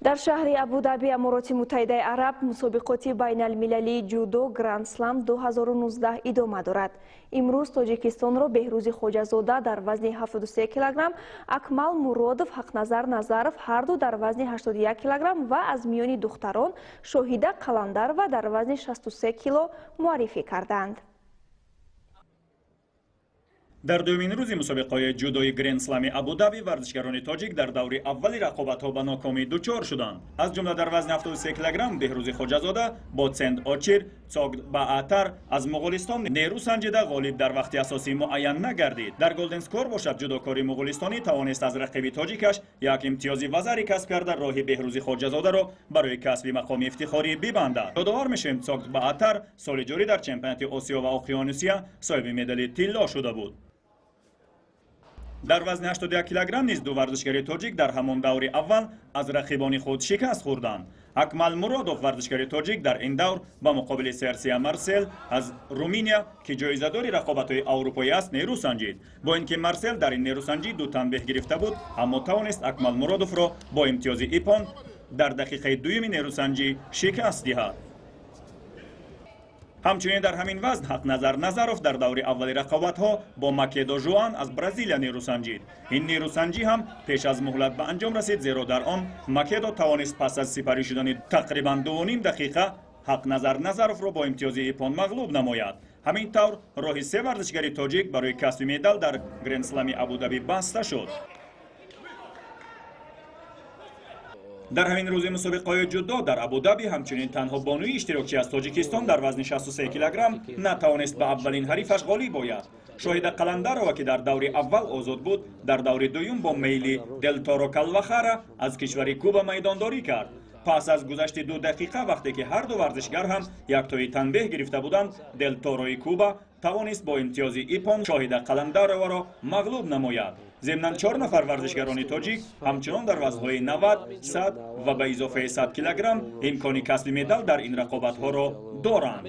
Дар шаҳри Абудаби Амороти Муттаҳидаи Араб мусобиқоти байналмилалии ҷудо Гранд-слам 2019 идома дорад. Имрӯз Тоҷикистонро Беҳрӯзи Хоҷазода дар вазни 73 килограмм, Акмал Муродов, Ҳақназар Назаров ҳарду дар вазни 81 килограмм ва аз миёни духтарон Шоҳида Қаландарова дар вазни 63 кило муаррифӣ карданд. Дар дуюмин рӯзи мусобиқаҳои ҷудои Грендслами Абудаби варзишгарони тоҷик дар даври аввали рақобатҳо ба нокомӣ дучор шуданд. Аз ҷумла дар вазни 73 килограмм Беҳрӯзи Хоҷазода бо Ценд Очир Цогд Баатар аз Муғулистон нерӯ санҷида ғолиб дар вақти асосӣ муайян нагардид. Дар голден скор бошад, ҷудокори муғулистонӣ тавонист аз рақиби тоҷикаш як имтиёзи вазари касб карда роҳи Беҳрӯзи Хоҷазодаро барои касби мақоми ифтихорӣ бибандад. Ёдовар мешавем, Цогд Баатар соли ҷорӣ дар чемпионати Осиё ва Оқиёнусия соҳиби медали тилло шуда буд. Дар вазни 81 килограмм низ ду варзишгари тоҷик дар ҳамон даври аввал аз рақибони худ шикаст хӯрданд. Акмал Муродов, варзишгари тоҷик, дар ин давр ба муқобили Серсия Марсел аз Руминия, ки ҷоизадори рақобатҳои аврупоӣ аст, нерӯ санҷид. Бо ин ки Марсел дар ин нерӯсанҷӣ ду танбеҳ гирифта буд, аммо тавонист Акмал Муродовро бо имтиёзи ипон дар дақиқаи дуюми нерӯсанҷӣ шикаст диҳад. Ҳамчунин дар ҳамин вазн Ҳақназар Назаров дар даври аввали рақобатҳо бо Македо Жуан аз Бразилия нерӯ санҷид. Ин нерӯсанҷӣ ҳам пеш аз муҳлат ба анҷом расид, зеро дар он Македо тавонист пас аз сипарӣ шудани тақрибан 2,5 дақиқа Ҳақназар Назаровро бо имтиёзи ипон мағлуб намояд. Ҳамин тавр роҳи се варзишгари тоҷик барои касби медал дар Грендслами Абудаби баста шуд. Дар ҳамин рӯзи мусобиқаҳои ҷудо дар Абудаби ҳамчунин танҳо бонуи иштирокчӣ аз Тоҷикистон дар вазни 63 килограмм натавонист ба аввалин ҳарифаш ғолиб ояд. Шоҳида Қаландарова, ки дар даври аввал озод буд, дар даври дуюм бо Мейли Делторо Калвахара аз кишвари Куба майдондорӣ кард. Пас аз гузашти 2 дақиқа, вақте ки ҳарду варзишгар ҳам яктои танбеҳ гирифта буданд, Делторои Куба тавонист бо имтиёзи ипон Шоҳида Қаландароваро мағлуб намояд. Зимнан 4 нафар варзишгарони тоҷик ҳамчунон дар вазнҳои 90, 100 ва ба изофаи 100 килограмм имкони касби медал дар ин рақобатҳоро доранд.